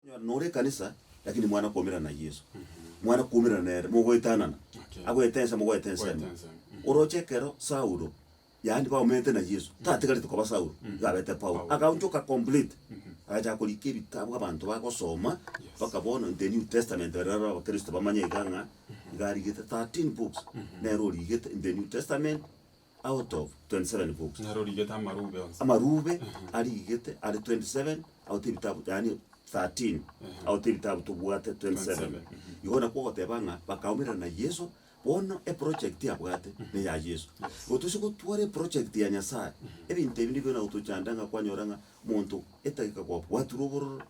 Onyora nore ekanisa lakini mwana koumerana na Yeso, mwana koumerana nere mogoetanana, Okay. agoeta ense mogoeta ensemo. Goeta ensemo. Oroche ekero Saulo yaani baumerete na Yeso, tatigarete koba Saulo, iga abete Paulo. Paulo. Agaonchoka complete, agachaka korika ebitabu abanto bagosoma, Yes. mpaka bono in the new testament baria rero abakristo bamanye iga ng'a iga arigete 13 books, nere origete in the new testament out of 27 books. Nere origete amarube onsi. Amarube arigete are 27 out ebitabu yaani 13 out ebitabu tobwate 27. 27, Igo nakwo ogoteba ng'a bakaumerana na Yeso, bono eproject abwate neya Yeso. Igo tose gotwara eproject ya Nyasaye, ebinto ebi nibio nagotochanda ng'a kwanyora ng'a omonto etageka kwabwatirwe obororo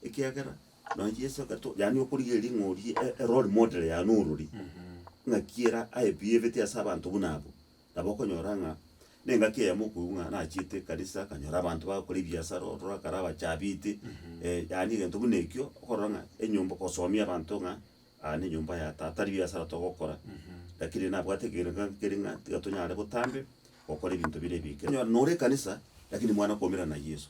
ekiagera nonye Yeso agato yaani okorigereria ng'a oria e- erole model yane orori, ng'aki ere aebieveti ase abanto buna abwo, nabo okonyora ng'a na engaki eyemo okoigwa ng'a nachiete ekanisa nkanyora abanto bagokora ebiasara ororo ekero abachabiti, yaani egento buna ekio, okorora ng'a enyomba gosomia abanto ng'a aa na enyomba ya tata, tari biasara togokora, lakini nabwate ekegenero kere ng'a tiga tonyare botambe gokora ebinto bire ebike. Onyora nore ekanisa lakini mwana koumerana na Yeso,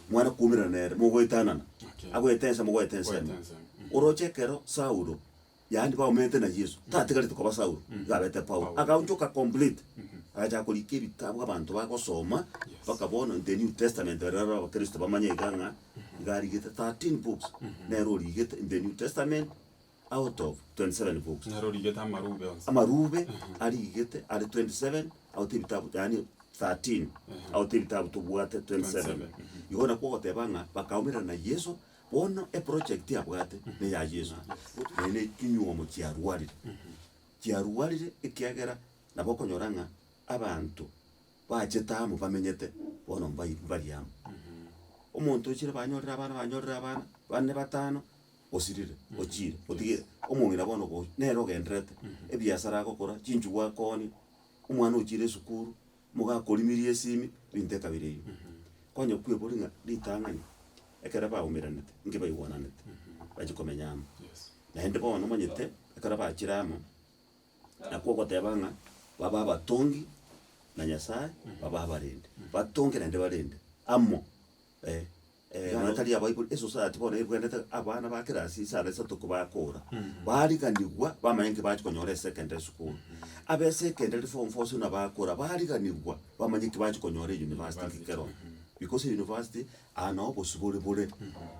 mwana koumerana nere mogoetanana, Okay. agoeta ense mogoeta ensemo. Goeta ensemo. Oroche ekero Saulo yaani baumerete na Yeso, tatigarete koba Saulo, iga abete Paulo. Paulo. Agaonchoka complete, agachaka korika ebitabu abanto bagosoma, Yes. mpaka bono in the new testament baria rero abakristo bamanye iga ng'a iga arigete 13 books, nere origete in the new testament out of 27 books. Nere origete amarube onsi. Amarube arigete are 27 out ebitabu yaani 13 out ebitabu tobwate 27. 27, Igo nakwo ogoteba ng'a bakaumerana na Yeso, bono eproject abwate neya Yeso. Naende chinywomo chiarwarire, chiarwarire ekiagera nabo okonyora ng'a abanto bachete amo bamenyete bono mbai mbari amo. Omonto ochire banyorire abana banyorire abana, bane batano, osirire, ochire, otigire omong'ina bono go nere ogendererete, ebiasara agokora, chinchugu akoonia, omwana ochire esukuru, mogakorimirie esimi, ebinto ekabira eywo. Konya kweboria ng'a ritang'ani, ekero baumeranete, nki baigwananete, bachie komenya amo. Yes. Naende bono omanyete, ekero bachire amo, nakwo ogoteba ng'a babe abatongi na Nyasaye, babe abarende, batonge naende barende amo eh. Nonya tari abaibori, esociety bono ebwenerete abana ba class isano isato kobakora, bariganigwa bamanye nki bachia konyora esecondary school. Abe esecondary form four ase buna bakora, bariganigwa bamanye nki bachia konyora euniversity nki kero. Because euniversity aa noo obosibore bore,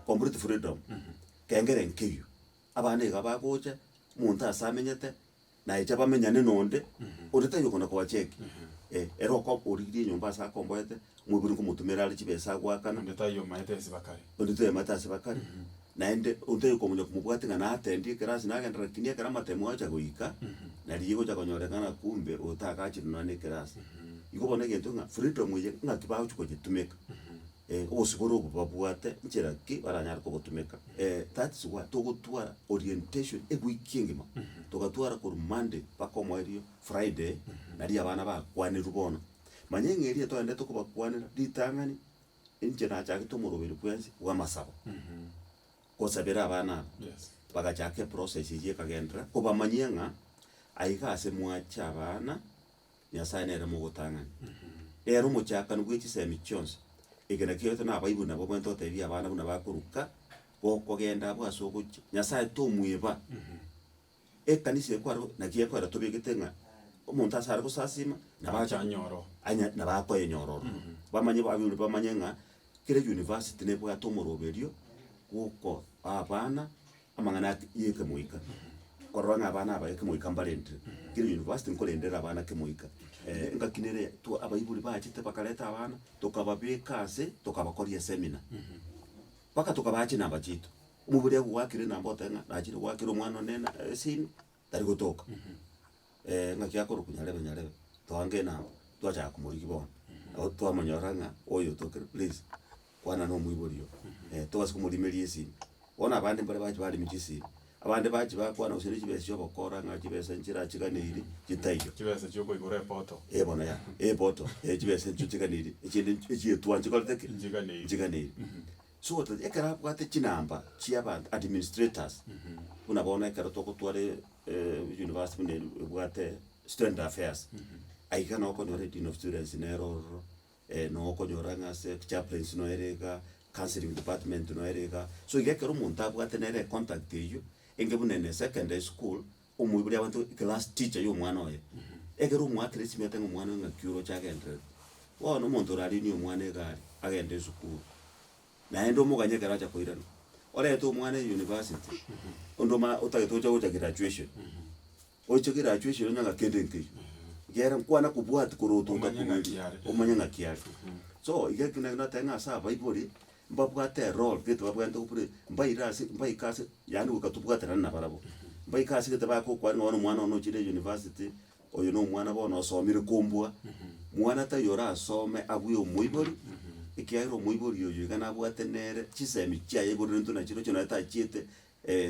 complete freedom, kengere nkeiyo. Abana iga bagocha, omonto ase amenyete, Naeche bamenyane nonde, onde taiyo okona kobacheki. Eh, ere oko origirie enyomba ase akomboete, omoibori nkomotomera are chibesa agoakana. Onde taiyo omaete ase bakare. Onde taiyo omaete ase bakare, naende onde taiyo okomonya komobwatia ng'a natendie ekerasi nagenderera lakini ekero amatemo agocha goika, nari egocha konyorekana kumbe oyo tagachire nonya na ekerasi. Igo bono egento ng'a freedom eye ng'aki bagochi koyetumeka. Obosibore obo babwate nchera ki baranyare kobotumeka? That's why togotwara orientation ewiki engima, togatwara korwa Monday mpaka omoerio Friday, naria abana bakwanirwe bono. Manya ng'a eria twaendete kobakwanera ritang'ani, inche nachagete omoroberi bwensi bw'amasabo, gosabera abana aba, Yes. bagachaka eprocess eyio ekagenderera, kobamanyia ng'a aiga ase mwacha abana. Nyasae nere mogotang'ani. Nere omochakano bwe chisemi chionsi. Eke nakio egento nabaibori nabo babwenerete gotebia abana buna bakoruka, gokogenda abwo ase ogochia, Nyasae tomweba. Ekanisa eye kware naki ekoera tobegete ng'a omonto ase are gosasima, nabo acha Anyore oo. anya nabo akoenyora ororo. Bamanye abaibori bamanye ng'a kera university nebwate omoroberio bwokoa abana. Amang'ana ake y'ekemoika, korora ng'a abana aba ekemoika mbarendire, kera university nkorendere abana kemoika. Engaki nere twa abaibori bachete bakareta abana, tokababeka ase, tokabakoria eseminar, mpaka tokabaa chinamba chiaito. Omobori agoakire enamba otebe ng'a nachire goakera omwana one ena esimi, tari gotoka. Ng'aki akorokwa nyarebe nyarebe, toange enamba, twachaka komorigia bono, nabo twamonyora ng'a oyo otokire please. Kwana na omoibori oo, tobase komorimeria esimi. Bono abande mbare bache baremia chisimi, abande bache bakwana gose ne chibesa chia obokora ng'a chibesa nchirachiganeiri chitaiyo. Chibesa chia okoigora epoto. Eh bono ya, epoto, eh chibesa nchio chiganeiri, echinde echietwa nchikorete ki? Nchiganeiri. Nchiganeiri. So goteba ekero abwate chinamba chia abanto administrators, buna bono ekero togotwara university buna ebwate student affairs, aiga nabo okonyora edean of students nere ororo, Noo okonyora ng'a ase chaplains noyo ere iga, Counselling department noere igaa. So iga ekero omonto abwate nere econtact eywo, enge buna ene secondary school, omoibori abwate eclass teacher ya omwana oye, ekero omoakire esimi atebe ng'a omwana oyo ng'aki oroche agendererete. Bono omonto orarinie omwana egari, agende esukuru, naende omoganye ekero acha koirana, orete omwana euniversity, onde omanye otagete ocha gocha graduation, oche graduation onye ng'a kende nkeiyo, ekiagera nkwana kobwatia korwa otoka Omanye ng'aki are. omanye ng'aki are. So iga ekio naki nateba ng'a ase abaibori, mbabwate erole gete babwenerete goplay, mbaire ase mbaike ase yaani goika tobwaterane nabarabwo, mbaike ase gete bagokwana ng'a bono omwana one ochire university, oyo na omwana bono osomire kombua, mwana taiyo orasome abue omoibori, ekiagera omoibori oyo iga nabwate nere chisemi chiaye igoro intwe nachirochio nonye tachiete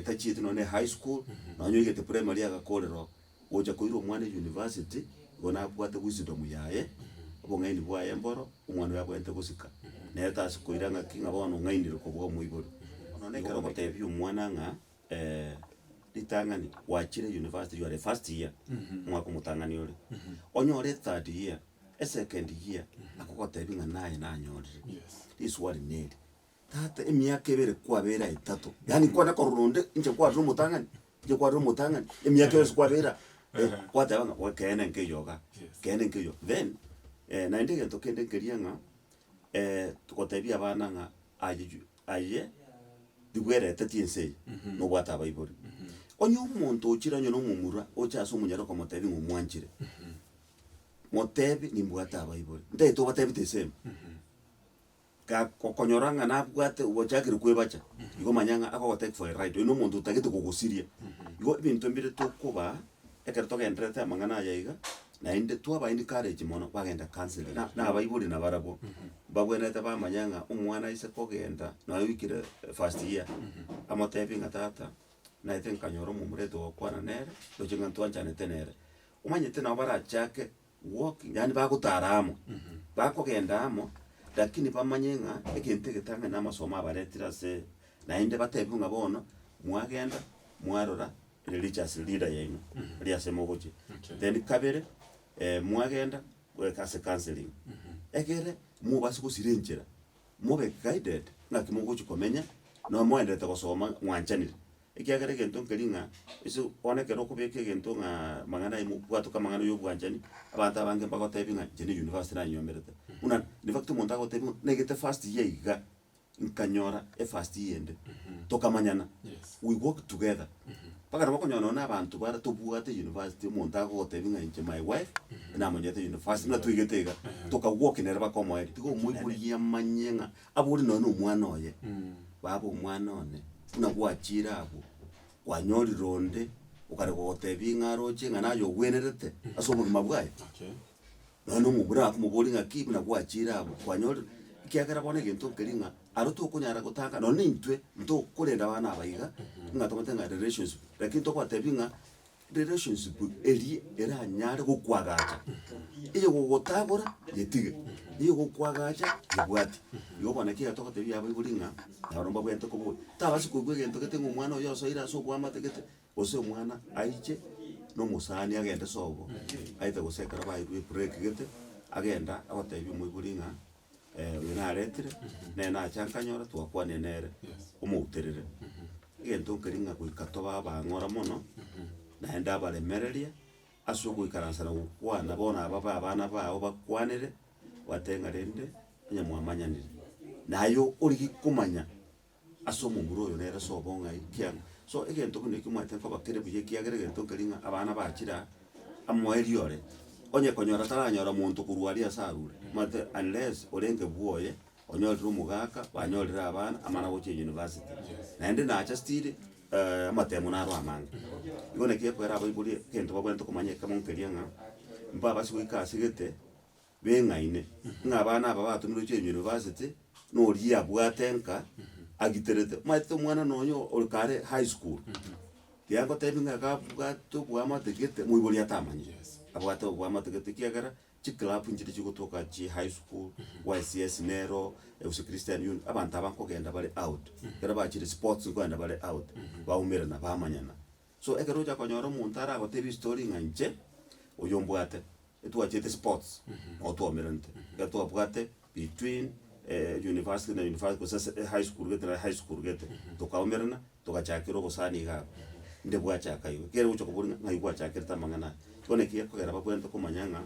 tachieti nonye na ehigh school, nonye oigete primary agakorera oo, gocha koira omwana euniversity, igo nabwate wisdom yaye, obong'aini bwaye mboro, omwana oyo abwenerete gosika, nere tasi koira ng'aki ng'a bono ong'ainire kobua omoibori. Bono ekero ogotebia omwana ng'a ritang'ani gwachire university you are a first year, omwaka omotang'ani ore, onyore ethird year, esecond year, akogotebia ng'a naye nanyorire, Yes. riswali neri, tata emiaka ebere kwabera etato, yaani kwane korora onde inche kwarire omotang'ani, inche kwarire omotang'ani, emiaka yonsi kwabera kwateba ng'a bono ekeene nkeiyo igaa, Yes. ekeene nkeiyo. Then, naende egento kende nkeria ng'a togotebia abana ng'a aye ju aye tibwereteti ense eye, nobwate abaibori. Onye omonto ochire onye na omomura oche ase omonyare okomotebia ng'a omwanchire, motebi nimbwate abaibori, ntagete obatebi the same. Gakokonyora ng'a nabwate ochakire kwebacha, igo manya ng'a agogotake for a ride, oyo na omonto otagete kogosiria. Igo ebinto mbire tokobaa, ekero togendererete amang'ana aya iga, naende twaba encourage mono bagenda counselling. Na na abaibori nabarabwo, mbabwenerete bamanya ng'a omwana aise kogenda nonya oikire first year, amotebi ng'a tata, naete nkanyora omomura togokwana nere, ndoche ng'a ntwanchanete nere. Omanyete nabo barachake walking yaani bagotara amo, bakogenda amo, lakini bamanye ng'a egento egetang'ani na amasomo abaretire ase naende batebiwe ng'a bono, mwagenda mwarora religious leader yaino aria ase mogochia. Okay. Then kabere, mwagenda goika ase counselling, ekere mobase gosira enchera, mobe guided ng'aki mogochi komenya, nonya moenderete gosoma mwanchanire. Ekiagera egento nkeri ng'a ase bono ekero okobeka egento ng'a amang'ana aye mobwatoke amang'ana ya obwanchani, abanto abange mbagotebi ng'a inche ne university nanyomerete. Buna in fact omonto agotebi ng'a naigete first year iga, nkanyora efirst year ende, tokamanyana, Yes. we work together. Mpaka nabo okonyora nonye na abanto bare tobwate university omonto agogotebi ng'a inche my wife, namonyete university buna toigete iga, toka walk nere mpaka omoerio. Tiga omoibori amanye ng'a abori nonye na omwana oye, baba omwana one, buna gwachire abwo, kwanyorire onde, okare gogotebia ng'a aroche ng'a naye ogwenerete ase obogima bwaye. Okay. Nonya na omomura akomoboria ng'aki buna gwachire abwo, kwanyorire, ekiagera bono egento nkeri ng'a aro tokonyara gotanga nonye na intwe ntokorenda abana aba iga, ng'a tomaete ng'a relationship, lakini tokobatebia ng'a relationship eria eranyare gokwagacha, eyogogotagora yetige, eyogokwagacha yebwati. Igo bono ekiagera togotebia abaibori ng'a nabo mbabwenerete koboria, tabasi koigwa egento gete ng'a omwana oyo osoire ase oboamate gete. Gose omwana aiche na omosani agende sobo, aete gose ekero bairwe ebreak gete, agenda agotebia omoibori ng'a oyo naretire, nere nacha nkanyora twakwanire nere, omouterere. Egento nkeri ng'a goika tobe abang'ora mono, naende abaremereria, ase ogoikaransa na gokwana bono aba ba abana bao bakwanere, batebe ng'a rende, onye mwamanyanire. Naye origie komanya. Ase omomura oyo nere sobo ng'ai kiang'o. So egento buna ekio omanyete nkoba kere buya ekiagera egento nkeri ng'a abana bachire aa, amoerio ore, onye konyora taranyora monto korwa aria ase arure, omanyete unless orenge bwoye, onyorire omogaka, banyorire abana, amana gochia university. Naende nacha still amatemo naro amange. Igo naki ekogera abaibori egento babwenerete komanya ekemo nkeria ng'a, mbabase goika ase gete. Beng'aine, ng'a abana aba batomirwe gochia university, na oria abwate nka, agiterete. Omanyete omwana nonya ore kare high school, tiga ngotebi ng'a iga abwate oboamate gete, moibori atamanyeti. Yes. Abwate oboamate gete ekiagera, chiclub nchire chigotoka chi high school, YCS nero, gose Christian Union, abanto aba nkogenda bare out, ekero bachire sports nkogenda bare out, baumerana bamanyana. So ekero ocha konyora omonto aragotebie estory ng'a inche, oyo mbwate, etwachete sports, nabo twaomeranete, ekero twabwate between. university na university gose ase ehigh school gete na high school gete, tokaumerana, togachakera obosani iga abwo, inde bwachaka igo. Ekero ogocha koboria ng'a ng'ai gwachakerete amang'ana aya, igo naki gekogera babwenerete komanya ng'a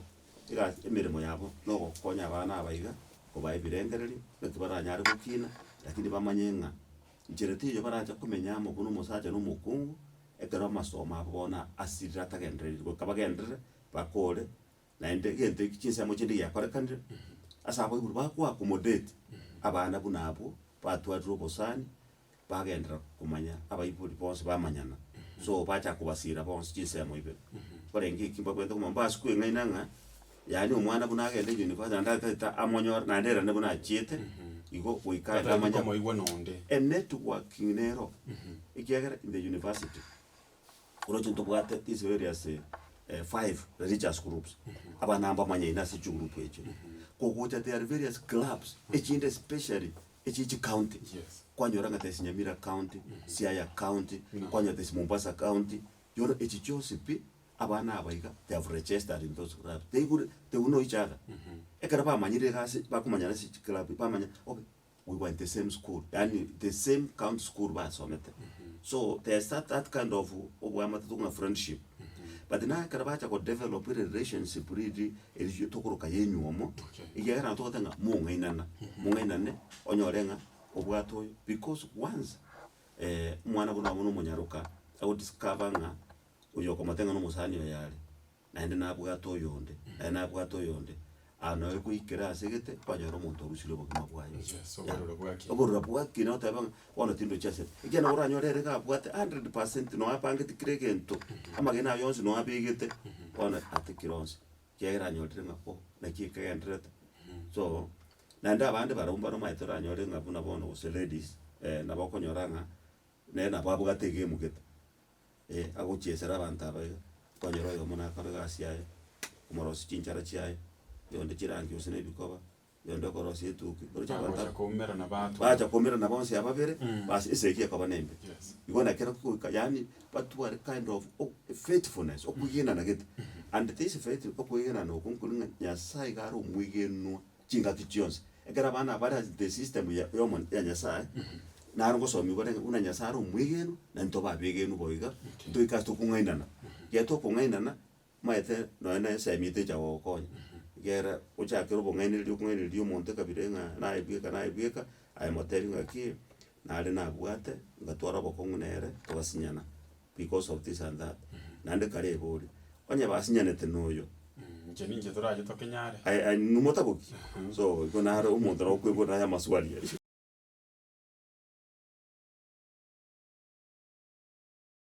egasi emeremo yabo na ogokonya abana aba iga, kobaa ebirengererio, naki baranyare gokina, lakini bamanye ng'a nchera teiyo baracha komenya amo buna omosacha na omokungu, ekero amasomo abo bono asirire atagendereriri goika bagenderere bakore. Naende egento eki chinsemo chinde giakorekanire, ase abaibori bakoa accommodate abana buna abwo, batwarire obosani, bagenderera komanya abaibori bonsi bamanyana, so bachaka kobasira bonsi chinsemo ibere. Barenge eki mbabwenerete komanya mbase koeng'aina ng'a yaani omwana buna agende university naende atagete amonyore naende erende buna achiete, igo goika aende Tatagete amanye komoigwa nonde. Enetworking nero, ekiagera in the university. Oroche ntobwate these various five religious groups, abana mbamanyaine ase chigroup echio. Kogocha there are various clubs, echinde especially echi chicounty, Yes. kwanyora ng'a there's Nyamira county, Siaya county, kwanyora there's Mombasa county, yono echi chionsi pi, abana aba iga they have registered in those clubs, they would they will know each other. Ekero bamanyire egasi bakomanyana ase chiclub bamanya okay. we were in the same school yaani the same county school basomete so there's that, that kind of obwamate tokong'a friendship but naye ekero bacha go develop relationship riri erio tokoroka ya enywomo Okay. ekiagera nabo togoteba ng'a mong'ainana mong'ainane onyore ng'a obwate oyo because once omwana buna bono omonyaroka agodiscover ng'a oyo okomoteba ng'a na omosani oye are. Naende nabwate oyonde, naende nabwate oyonde, aa noyo goikera ase gete, kwanyora omonto orusirie obogima bwaye. Yes, obororo bwakina. Obororo bwakina oteba ng'a bono tindochi ase ekiagera nabo oranyore ere iga abwate 100% noyo apangete kera egento, amagena aye onsi noyo abegete, bono atekire onsi, ekiagera anyorire ng'a oh naki ekegendererete. So, naende abande barabwo mbare omanyete oranyore ng'a buna bono gose ladies, nabo okonyora ng'a nere nabo abwate egemu gete. Agochiesera abanto aba iga, okonyora oyomo nakore egasi yaye, omorosia chinchara chiaye, oyonde chirangi gose na ebikoba, oyonde okorosia etuki, oroche abanto Bagocha aba koumerana batwa. bacha koumerana bonsi aba babere, bas esegi ekoba na embe. Yes. Igo nekero goika yaani batware kind of o faithfulness, okwegenana gete, and this faith okwegenana oko nkori ng'a Nyasaye iga are omwegenwa chingaki chionsi. Ekero abana aba bare ase the system ya yomo ya Nyasaye, naro ngosomigwa ore buna Nyasaye are omwegenwa, na intwe abegenwa boiga, ntoike ase tokong'ainana. Ekero tokong'ainana, omanyete nonye na esemi etecha gogokonya, ekiagera ochakere obong'ainereria okong'ainereria omonto ekabira ng'a naye bweka naye bweka, aye motebi ng'aki, nare nabwate, ngatwara obokong'u nere, togasinyana because of this and that. Naende kareborie, onye basinyanete na oyo. Inche ninche torache tokenyare. Aye aye motaboki? So igo naro omonto nabo okoigwa naye amaswali aria.